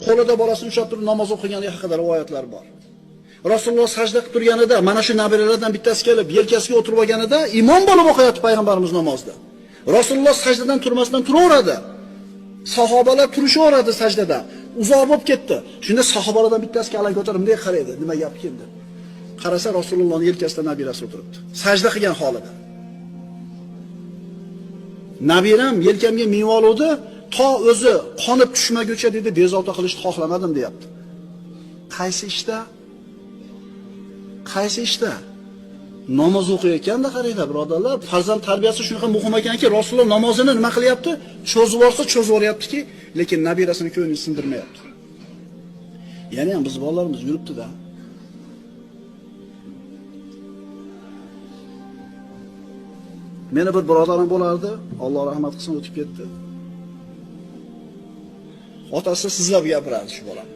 Qo'lida bolasini ushlab turib namoz o'qigani haqida rivoyatlar bor. Rasululloh sajda qilib turganida mana shu nabiralardan bittasi kelib yelkasiga o'tirib olganida imom bo'lib o'qiyapti payg'ambarimiz namozda. Rasululloh sajdadan turmasdan turaveradi. Sahobalar turishaveradi sajdada. Uzoq bo'lib ketdi. Shunda sahobalardan bittasi kalla ko'tarib bunday qaraydi, nima gap keldi? Qarasa Rasulullohning yelkasida nabirasi o'tiribdi. Sajda qilgan holida. Nabiram yelkamga minib oluvdi, to o'zi qonib tushmaguncha dedi, bezovta qilishni xohlamadim deyapti. Qaysi ishda? Qaysi ishda? Namoz o'qiyotganda qaranglar, birodarlar, farzand tarbiyasi shunaqa muhim ekanki, Rasululloh namozini nima qilyapti? Cho'zib yuborsa cho'zib yuboryaptiki, lekin nabirasini ko'nglini sindirmayapti. Ya'ni ham biz bolalarimiz yuribdi-da. Meni bir birodarim bo'lardi, Alloh rahmat qilsin, o'tib ketdi. Otasi sizlab gapirardi shu bolam.